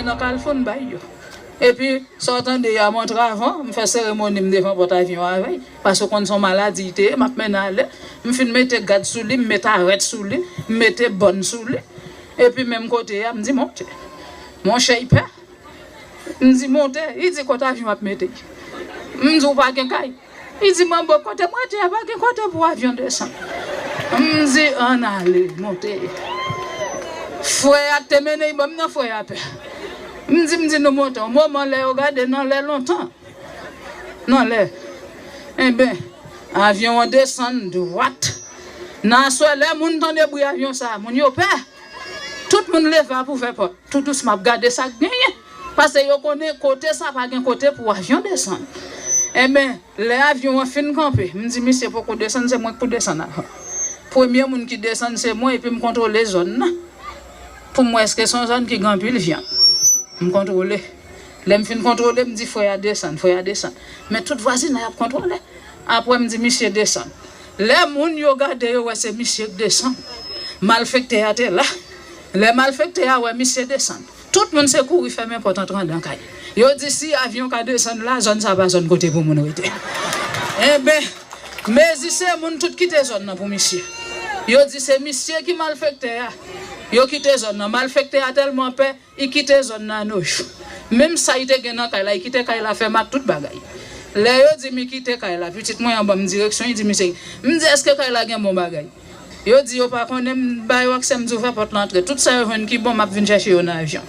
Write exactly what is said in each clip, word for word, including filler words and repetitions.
Nan Kalfou, n bay yo. Epi, sa w tande a, m antre avan, m fè seremoni m devan pòt avyon avè l. Paske w konn se yon maladi li te ye, m ap mennen ale. M fin mete gad sou li, m mete arèt sou li, m mete bòn sou li. Epi menm kote a, m di, "Monte." Monchè, li pè. M di, "Monte." Li di, "Kote avyon ap mete?" M di, "Ou pa gen kay?" Li di, "Manbo, kote m rete a pa gen kote pou avyon desann." M di, "Ann ale, monte." Frè a k te mennen l ban m nan, frè a pè. M di, m di nou monte. Yon moman lè yo gade nan lè lontan. Nan lè. Enben, avyon an desann dwat. Nan aswè, lè moun tande bri avyon sa a, moun yo pè. Tout moun leve ap ouvè pòt. Tou dousman ap gade sa k genyen. Paske yo konnen kote sa pa gen kote pou avyon desann. Enben, lè avyon an fin kanpe, m di, "Misye poko desann, se mwen k pou desann avan." Premye moun ki desann, se mwen, epi m kontwole zòn nan. Pou m wè èske se yon zòn ki gen anpil vyann. M kontwole. Lè m fin kontwole, m di, "Frè a desann, frè a desann." Men tout vwazinay ap kontwole. Apre, m di, "Misye desann." Lè moun yo gade, yo wè se misye k desann. Malfektè a te la. Lè malfektè a wè misye desann, tout moun se kouri fèmen pòt antre anndan kay. Yo di, "Si avyon ka desann la, zòn sa pa zòn kote pou moun rete." Enben, mezi se moun tout kite zòn nan pou misye. Yo di, "Se misye ki malfektè a." Yo kite zòn nan. Malfektè a tèlman pè, li kite zòn nan nojou. Menm sa li te gen nan kay la, li kite kay la fèmen ak tout bagay. Lè yo di m li kite kay la, pitit mwen an ban m direksyon, li di, "Misye," m di, "Èske kay la gen bon bagay?" Yo di yo pa konnen, m ba yo aksè, m di, "Ouvè pòt la, antre. Tout sa yo jwenn ki bon, m ap vin chèche yo nan avyon."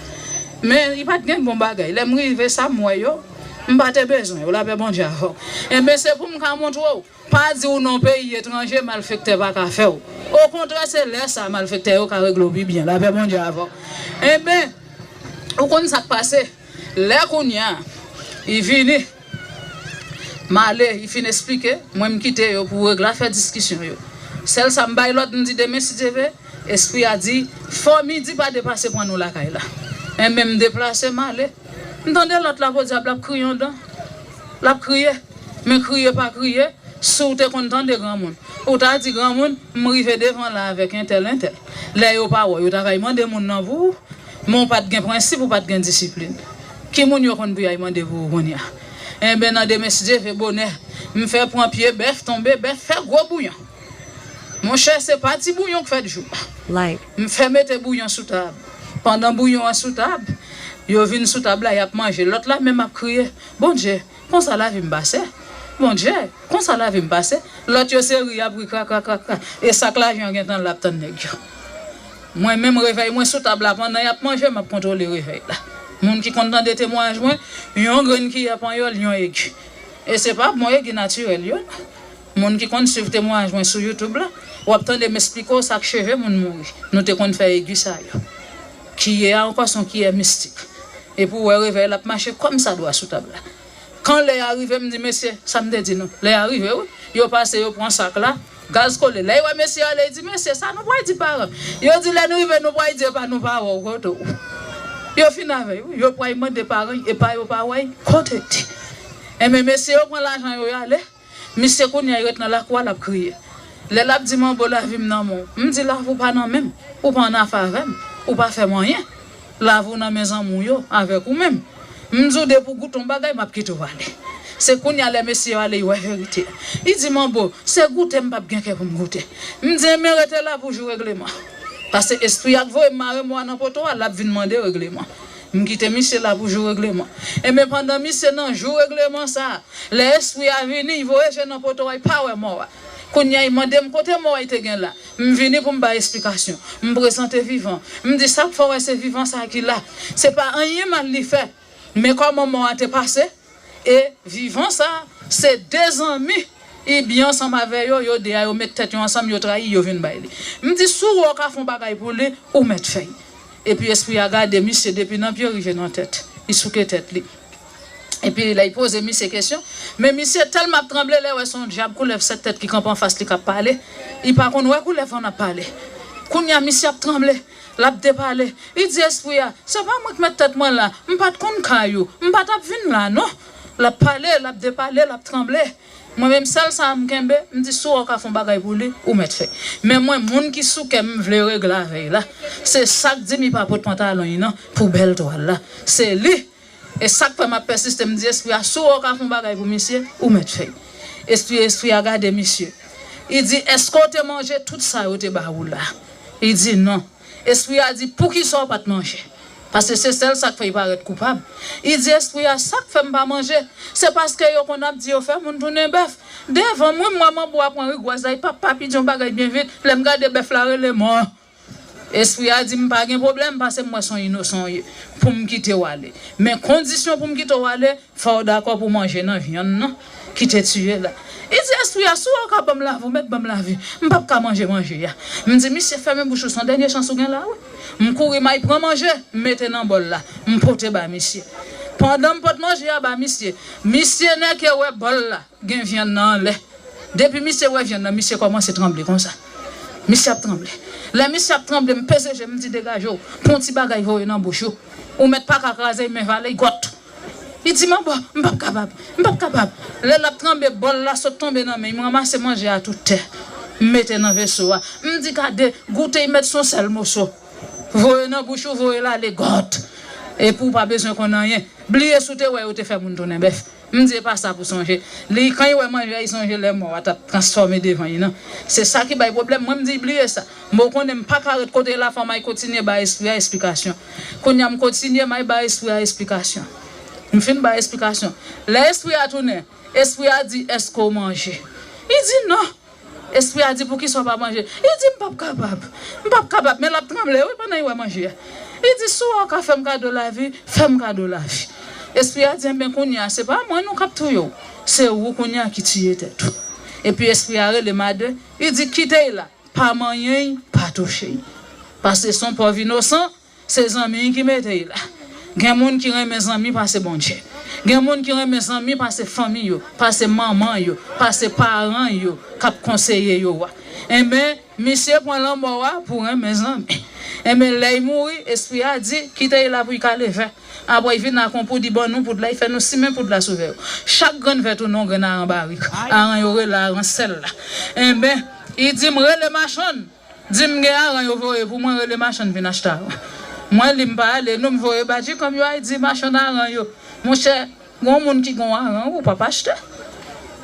Men, li pa t gen bon bagay. Lè m rive, sa m wè yo, m pa te bezwen yo. Lapè Bondye avè w. Enben, se pou m ka montre w. Pa di w nan peyi etranje, malfektè pa ka fè w. Okontrè, se lè sa a malfektè yo ka regle w pi byen. Lapè Bondye avè w. Enben, ou konn sa k pase? Lè kounye a, li vini, m ale, li fin esplike, mwen m kite yo pou regle afè diskisyon yo. Sèl sa m bay lòd, m di demen si Dye vle, espri a di, fò midi pa depase pran nou lakay la. Enben, m deplase, m ale. M tande lòt la, podyab, l ap kriye anndan. L ap kriye. Men kriye pa kriye, si w te konn tande granmoun, ou ta di, "Granmoun, m rive devan la avèk entèl, entèl." Lè yo pa wè w, yo ta kay mande moun nan pou ou. Men w pa t gen prensip, ou pa t gen disiplin. Ki moun yo konn pou y al mande pou ou kounye a? Enben, nan demen, si Dye vle, bonè, m fè pran pye bèf, tonbe bèf, fè gwo bouyon. Monchè, se pa ti bouyon k fèt jou a. M fè mete bouyon sou tab. Pandan bouyon an sou tab, yo vin sou tab la, y ap manje. Lòt la menm ap kriye, "Bondye, konsa lavi m pase? Bondye, konsa lavi m pase?" Lòt yo se ri, y ap ri kra, kra, kra, kra. E sa k lajan gentan la ap tann nèg yo. Mwen menm, revèy mwen sou tab la, pandan y ap manje, m ap kontwole revèy la. Moun ki konn tande temwayaj mwen, yon grenn kiyè panyòl, yon egi. E se pa bon egi natirèl yo, non. Moun ki konn swiv temwayaj mwen sou YouTube la, w ap tande m esplike w sa k cheve moun mouri. Nou te konn fè egi sa yo. Kiyè a ankò se yon kiyè mistik. Epi w wè revèy la ap mache kòmsadwa sou tab la. Kan lè a rive, m di, "Mesye, sa m te di nou." Lè a rive, wi. Yo pase, yo pran sak la, gaz kole. Lè yo wè mesye ale, yo di, "Mesye, sa nou pral di paran?" Yo di, "Lè n rive, nou pral di e pa nou pa wè w kote w." Yo fin avè yo, wi. Yo pral mande paran, e pa yo pa wè kote l te. Enben, mesye yo pran lajan yo, y ale. Misye kounye a, li ret nan lakou a, l ap kriye. Lè l ap di, "Manbo, lavi m nan men w." M di, "Lavi w pa nan men m. Ou pa annafè avè m. Ou pa fè m anyen. Lavi w nan men zanmi w yo, avèk ou menm. M di w depi w goute yon bagay, m ap kite w ale." Se kounye a, lè mesye yo ale, li wè verite a. Li di, "Manbo, se goute m p ap gen kè pou m goute." M di, "Enben, rete la pou jou regleman." Paske espri a k voye m mare mò a nan poto a, l ap vin mande regleman. M kite misye la pou jou regleman. Enben, pandan misye nan jou regleman sa a, lè espri a vini, li voye je nan poto a, li pa wè mò a. Kounye a, li mande m kote mò a, li te gen la. M vini pou m bay esplikasyon. M prezante vivan. M di, "Sa k fè w wè se vivan sa a ki la? Se pa anyen mal li fè. Men kòman mò a te pase? E vivan sa a, se de zanmi, li byen ansanm avè yo, yo de a, yo met tèt yo ansanm, yo trayi, yo vin bay li." M di, "Si w wè w ka fè yon bagay pou li, ou mèt fè l." Epi espri a gade misye depi nan pye rive nan tèt. Li souke tèt li. Epi lè l poze misye kesyon, men misye tèlman ap tranble, lè wè se yon dyab koulèv sèt tèt ki kanpe anfas li k ap pale, li pa konn wè koulèv lan ap pale. Kounye a misye ap tranble, l ap depale. Li di espri a, "Se pa mwen k mèt tèt mwen la, m pa t konn kay ou, m pa t ap vin la non." L ap pale, l ap depale, l ap tranble. Mwen menm, sèl sa m kenbe, m di si w ka fè yon bagay pou li, ou mèt fè. Men mwen, moun ki sou kè m, m vle regle avè l la, se sa k di m li pa pot pantalon li nan pou bèl twal la. Se li. E sa k fè m ap pèsiste, m di espri a, si w ka fè yon bagay pou misye, ou mèt fè. Espri, espri a gade misye. Li di, èske w te manje tout sa yo te ba ou la? Li di, non. Espri a di, poukisa w pa t manje? Paske se sèl sa k fè l parèt koupab. Li di, espri a, sa k fè m pa manje, se paske yo konn ap di yo fè moun tounen bèf. Devan m, wi, m wè manbo a pran rigwaz la, li pa, pa pidi yon bagay byen vit. Lè m gade bèf la rele mò. Espri a di m pa gen pwoblèm, paske m wè se yon inosan w ye, pou m kite w ale. Men kondisyon pou m kite w ale, fò w dakò pou w manje nan vyann nan ki te tiye la. Li di espri a, si w ka ban m lavi, w mèt ban m lavi. M p ap ka manje manje a. M di misye, fèmen bouch ou, se yon dènye chans ou gen la, wi. M kouri, m al pran manje, m mete nan bòl la, m pote ba misye. Pandan m pot manje a ba misye, misye nèke wè bòl la gen vyann nan anlè. Depi misye wè vyann nan, misye kòmanse tranble konsa. Misye ap tranble. Lè misye ap tranble, m peze je m, m di, degaje w, pran yon ti bagay voye nan bouch ou. Ou mèt pa ka kraze l, men vale l gòt. Li di, manbo, m p ap kapab, m p ap kapab. Lè l ap tranble, bòl la sot tonbe nan men l, m ranmase manje a tout tè, m mete nan veso a. M di, gade, goute, li mèt se yon sèl moso. Voye nan bouch ou, voye l ale gòt. Epi w pa bezwen konn anyen. Bliye si w te wè yo te fè moun tounen bèf. M di, e pa sa pou sonje. Li, kan li wè manje a, li sonje lè mò a t ap transfòme devan li nan. Se sa ki bay pwoblèm. Mwen, m di, bliye sa. Bon, konnen m pa ka ret kote la, fò m al kontinye bay espri a esplikasyon. Kounye a, m kontinye, m al bay espri a esplikasyon. M fin bay esplikasyon. Lè espri a tounen, espri a di, èske w manje? Li di, non. Espri a di, poukisa w pa manje? Li di, m p ap kapab. M p ap kapab. Men l ap tranble, wi, pandan l wè manje a. Li di, si w ka fè m kado lavi, fè m kado lavi. Espri a di, enben, kounye a, se pa mwen non k ap touye w. Se ou kounye a ki tiye tèt ou. Epi espri a rele madan, li di, kite l la. Pa manyen l, pa touche l. Paske se yon pòv inosan, se zanmi l ki mete l la. Gen moun ki renmen zanmi pase Bondye. Gen moun ki renmen zanmi pase fanmi yo, pase manman yo, pase paran yo k ap konseye yo a. Enben, misye pran lanmò a pou renmen zanmi. Enben, lè l mouri, espri a di, kite l la pou l ka leve. Apre, l vin ak yon poud, li ban nou poud la, li fè nou simen poud la sou vè yo. Chak grenn vè tounen yon grenn aran barik. Aran yo rele aran sèl la. Enben, li di m rele machann. Di m gen aran yo voye pou mwen, rele machann vin achte aran. Mwen, li m pa ale, non, m voye badjikanm yo al di machann aran yo. Monchè, gen yon moun ki gen yon aran, ou p ap achte.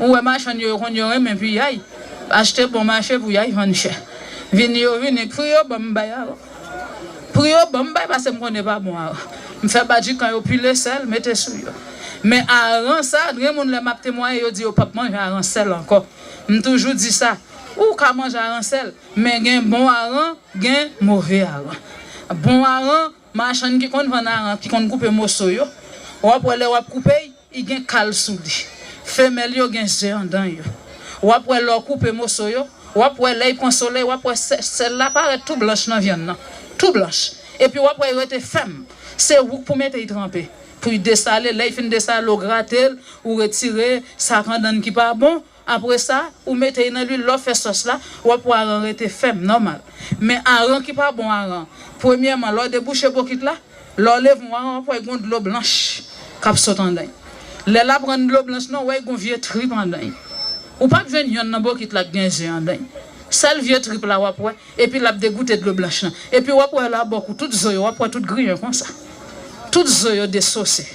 Ou wè machann yo, yo konn yo renmen piyay. Achte bon mache, piyay vann chè. Vini yo vini, pri yo ban m bay aran. Pri yo ban m bay, paske m konnen pa bon aran. M fè badjikan yo pile sèl, mete sou yo. Men aran sa, gen moun lè m ap temwaye, yo di yo p ap manje aran sèl ankò. M toujou di sa, ou ka manje aran sèl, men gen bon aran, gen move aran. Bon aran, machann ki konn vann aran, ki konn koupe moso yo, w ap wè lè w ap koupe l, li gen kal sou li. Femèl yo gen ze anndan yo. W ap wè lè w koupe moso yo, w ap wè lè l pran solèy, w ap wè sè-, sèl la parèt tou blanch nan vyann nan. Tou blanch. Epi w ap wè l rete fèm. Se wouk pou mete l tranpe. Pou l desale, lè l fin desale, w grate l, ou retire sa k anndan l ki pa bon, apre sa, ou mete l nan lwil, lè w fè sòs la, w ap wè aran rete fèm, nòmal. Men aran ki pa bon aran, premyèman, lè w debouche bokit la, lè w leve yon aran, w ap wè gen yon dlo blanch k ap sot anndan l. Lè l ap rann dlo blanch nan, w wè gen yon vye trip anndan l. Ou p ap jwenn yonn nan bokit la k gen ze anndan l. Sèl vye trip la w ap wè, epi l ap degoute dlo blanch lan. Epi w ap wè la bòk ou, tout zo yo, w ap wè tout griyen konsa. Tout zo yo desose.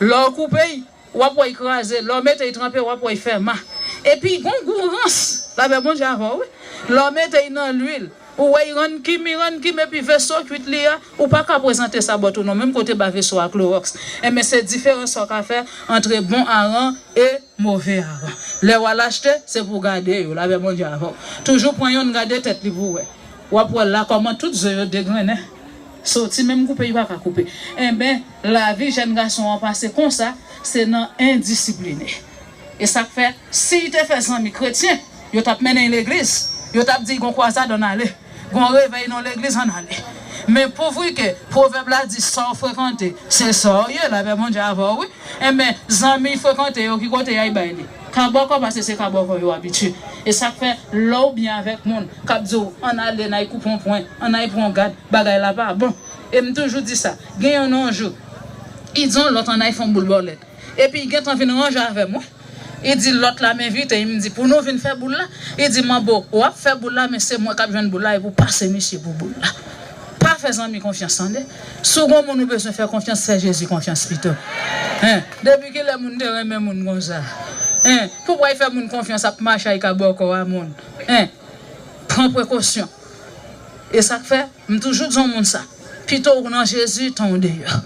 Lè w koupe l, w ap wè l kraze. Lè w mete l tranpe, w ap wè l fè ma. Epi l gen yon gou rans. Lapè Bondye avè w, wi. Lè w mete l nan lwil, ou wè l rann kim, li rann kim, epi veso kwit li a, ou pa ka prezante sa bòt ou non, menm kote ba veso a klowòks. Enben, se diferans sa w ka fè ant bon aran e move aran. Lè w al achte, se pou w gade yo, lapè Bondye avè w. Toujou pran yonn, gade tèt li pou w wè. W ap wè la kòman tout zo yo degrennen. Soti menm koupe, li pa ka koupe. Enben, lavi jèn gason an pase konsa, se nan endisipline. E sa k fè, si l te fè zanmi kretyen, yo t ap mennen l legliz, yo t ap di l gon kwazad, ann ale. Gon revèy nan legliz, ann ale. Men pouvri ke pwovèb la di, sa w frekante, se sa w ye, lapè Bondye avè w, wi. Enben, zanmi l frekante yo, ki kote y al bay li? Kabòkò, paske se kabòkò yo abitye. E sa k fè, lè w byen avèk moun k ap di w, ann ale, n al koupe yon pwen, ann al pran yon gad, bagay la pa bon. E m toujou di sa, gen yonn yon jou, li di yon lòt, ann al fè yon boul bòlèt. Epi l gentan vin ranje avè m, wi. Li di lòt la m envite, li m di pou nou vin fè boul la. Li di manbo, w ap fè boul la, men se mwen k ap jwenn boul la, epi w pase misye pou boul la. Pa fè zanmi konfyans tande. Si w gon moun ou bezwen fè konfyans, fè Jezi konfyans pito. Hein? Depi kilè moun te renmen moun konsa? Hein? Pou w al fè moun konfyans ap mache ak kabòkò a moun? Hein? Pran prekosyon. E sa k fè, m toujou di yon moun sa. Pito w nan Jezi, tan w deyò.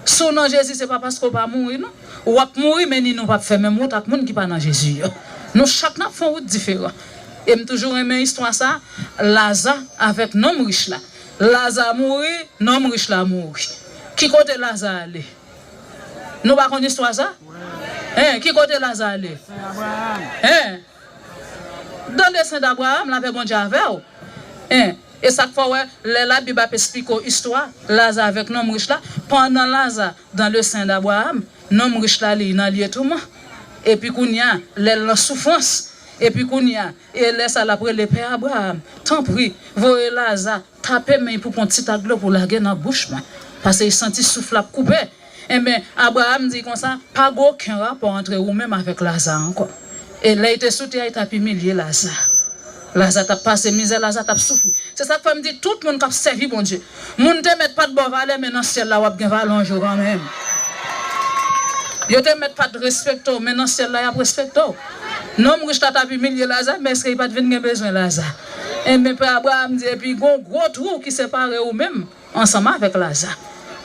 Si w nan Jezi, se pa paske w pa mouri, non. W ap mouri, men ni nou p ap fè menm wout ak moun ki pa nan Jezi yo. Nou chak n ap fè yon wout diferan. E m toujou renmen istwa sa, Laza avèk nonm rich la. Laza mouri, nonm rich la mouri. Ki kote Laza ale? Nou pa konn istwa sa? Hein, ki kote Laza ale? Hein? Dans le sein d'Abraham, lapè Bondye avè w. Hein? E sa k fè w wè, lè Labib ap esplike w istwa Laza avèk nonm rich la, pandan Laza dans le sein d'Abraham, nonm rich la li nan lye touman. Epi kounye a, lè l nan soufrans, epi kounye a, e lè sa l ap rele Pè Abraham, tanpri, voye Laza tape men l pou pran ti tak dlo pou lage nan bouch mwen, paske li santi souf la ap koupe. Enben, Abraham di konsa, pa gen okenn rapò ant ou menm avèk Laza ankò. E lè l te sou tè a, li t ap imilye Laza. Laza t ap pase mizè, Laza t ap soufri. Se sa k fè m di tout moun k ap sèvi Bondye. Moun te mèt pa t ba w valè, men nan syèl la w ap gen valè yon jou kanmenm. Yo te mèt pa t respekte w, men nan syèl la y ap respekte w. Nonm rich la t ap imilye Laza, men èske li pa t vin gen bezwen Laza? Enben, Pè Abraham di, epi gen yon gwo twou ki separe ou menm ansanm avèk Laza.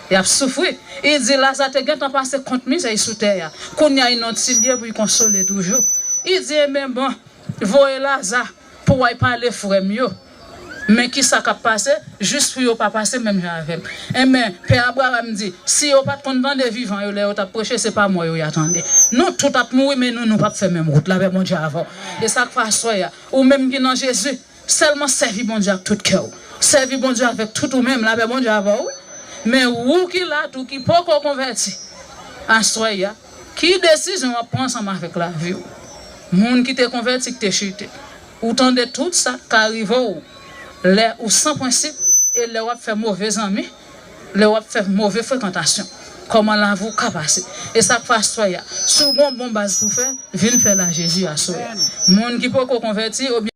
Y ap soufri. Li di Laza te gentan pase kont mizè sou tè a. Kounye a, li nan yon ti lye pou l konsole toujou. Li di, enben bon, voye Laza pou w al pale frè m yo. Men kisa k ap pase, jis pou yo pa pase menm jan avè m. Enben, Pè Abraham di, si yo pa t konn tande vivan yo lè yo t ap preche, se pa mò yo y a tande. Nou tout ap mouri, men nou, nou p ap fè menm wout. Lapè Bondye avè w. E sa k fè aswè a, ou menm ki nan Jezi, sèlman sèvi Bondye ak tout kè w. Sèvi Bondye avèk tout ou menm, lapè Bondye avè w, wi. Men ou ki la tou ki poko konvèti, aswè a, ki desizyon w ap pran ansanm avèk lavi w? Moun ki te konvèti, ki te chite. Ou tande tout sa k ka rive w lè ou san prensip e lè w ap fè move zanmi, lè w ap fè move frekantasyon. Kòman lavi w ka pase? E sa k fè aswè a, si w gen yon bon baz pou fè, vin fè l a Jezi aswè a. Moun ki poko konvèti, oubyen